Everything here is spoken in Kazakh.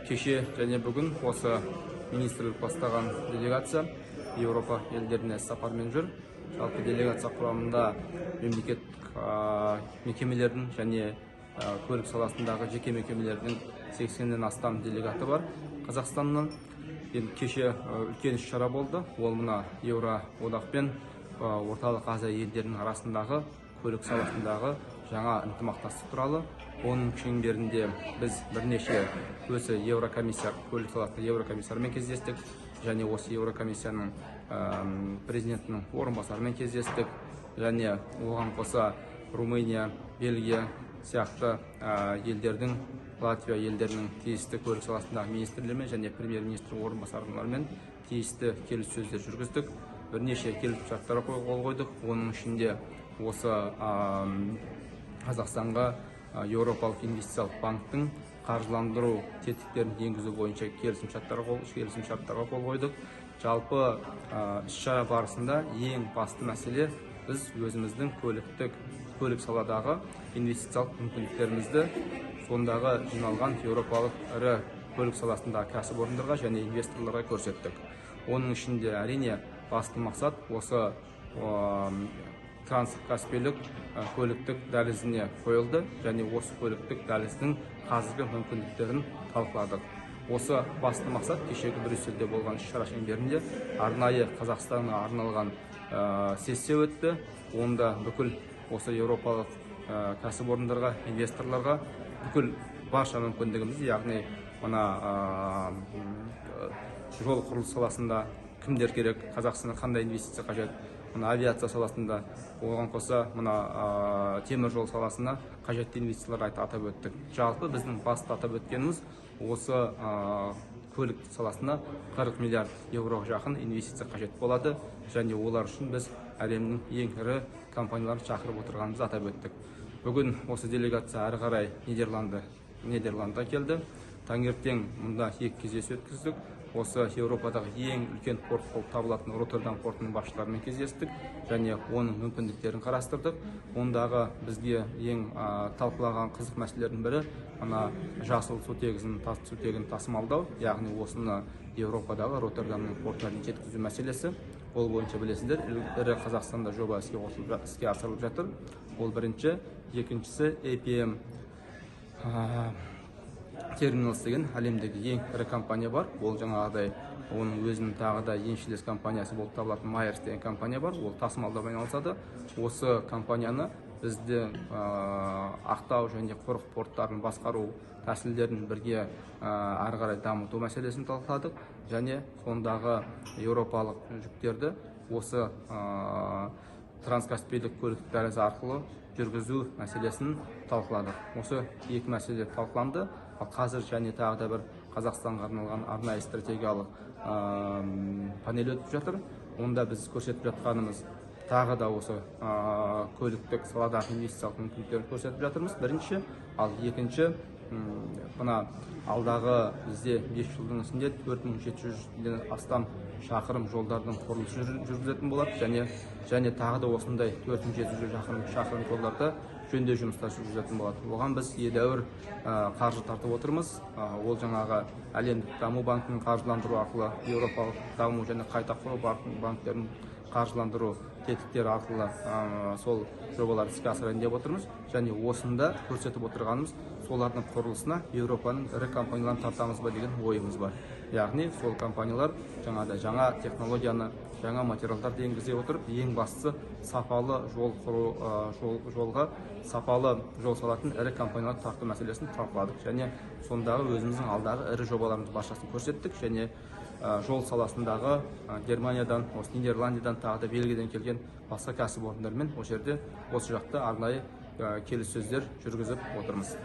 Кеше және бүгін осы министрлік бастаған делегация Еуропа елдеріне сапармен жүр. Жалпы делегация құрамында мемлекеттік мекемелердің және көлік саласындағы жеке мекемелердің 80-нен астам делегаты бар Қазақстаннан. Енді кеше үлкен іс шара болды. Ол мына Еуроодақ пен Орталық Азия елдерінің арасындағы көлік саласындағы жаңа ынтымақтастық туралы. Оның шеңберінде біз бірнеше өзі Еурокомиссар, көлік саласында еурокомиссармен кездестік және осы Еурокомиссияның президентінің орынбасарымен кездестік және оған қоса Румыния, Бельгия сияқты елдердің, Латвия елдерінің тиісті көлік саласындағы министрлермен және премьер министр орынбасарларымен тиісті келіссөздер жүргіздік. Бірнеше келісімшарттарға қол қойдық. Оның ішінде осы Қазақстанға Еуропалық инвестициялық банктің қаржыландыру тетіктерін енгізу бойынша келісімшарттарға қол қойдық. Жалпы іс шара барысында ең басты мәселе біз өзіміздің көлік саладағы инвестициялық мүмкіндіктерімізді сондағы жиналған еуропалық ірі көлік саласындағы кәсіпорындарға және инвесторларға көрсеттік. Оның ішінде, әрине, басты мақсат осы транскаспийлік көліктік дәлізіне қойылды және осы көліктік дәліздің қазіргі мүмкіндіктерін талқыладық. Осы басты мақсат кешегі Брюссельде болған іс шара шеңберінде арнайы Қазақстанға арналған сессия өтті. Онда бүкіл осы еуропалық кәсіпорындарға, инвесторларға бүкіл барша мүмкіндігімізді, яғни мына жол құрылыс саласында кімдер керек, Қазақстанға қандай инвестиция қажет, мына авиация саласында, оған қоса мына темір жол саласына қажетті инвестициялар атап өттік. Жалпы біздің басты атап өткеніміз осы көлік саласына 40 миллиард еуроға жақын инвестиция қажет болады және олар үшін біз әлемнің ең ірі компанияларын шақырып отырғанымызды атап өттік. Бүгін осы делегация әрі қарай Нидерландыға келді. Таңертең мұнда екі кездесу өткіздік. Осы Еуропадағы ең үлкен порт болып табылатын Роттердам портының басшыларымен кездестік және оның мүмкіндіктерін қарастырдық. Ондағы бізге ең талқылаған қызық мәселелердің бірі мына жасыл сутегін тасымалдау, яғни осыны Еуропадағы Роттердамның портына дейін жеткізу мәселесі. Ол бойынша білесіздер, ірі Қазақстанда жоба іске асырылып жатыр. Ол бірінші. Екіншісі APM Terminals деген әлемдегі ең ірі компания бар. Ол жаңағыдай оның өзінің тағы да еншілес компаниясы болып табылатын Maersk деген компания бар. Ол тасымалдаумен айналысады. Осы компанияны бізде Ақтау және Құрық порттарын басқару тәсілдерін бірге әрі қарай дамыту мәселесін талқыладық және сондағы еуропалық жүктерді осы транскаспийлік көлік дәлізі арқылы жүргізу мәселесін талқыладық. Осы екі мәселе талқыланды. Ал қазір және тағы да бір Қазақстанға арналған арнайы стратегиялық панель өтіп жатыр. Онда біз көрсетіп жатқанымыз тағы да осы көліктік саладағы инвестициялық мүмкіндіктерін көрсетіп жатырмыз. Бірінші, ал екінші, мына алдағы бізде 5 жылдың ішінде 4700-ден астам шақырым жолдардың құрылысы жүргізілетін болады және тағы да осындай 4700 шақырым жолдарда жөндеу жұмыстары жүргізілетін болады. Оған біз едәуір қаржы тартып отырмыз. Ол жаңағы әлемдік даму банкінің қаржыландыру арқылы, Еуропалық даму және қайта құру банктерінің қаржыландыру тетіктері арқылы сол жобаларды іске асырайын деп отырмыз. Және осында көрсетіп отырғанымыз солардың құрылысына Еуропаның ірі компанияларын тартамыз ба деген ойымыз бар. Яғни сол компаниялар жаңағыдай жаңа технологияны, жаңа материалдарды енгізе отырып, ең бастысы сапалы жол құру, жолға сапалы жол салатын ірі компанияларды тарту мәселесін талқыладық және сондағы өзіміздің алдағы ірі жобаларымыздың баршасын көрсеттік және жол саласындағы Германиядан, осы Нидерландиядан, тағы да Бельгиядан келген басқа кәсіпорындармен осы жерде, осы жақта арнайы келіссөздер жүргізіп отырмыз.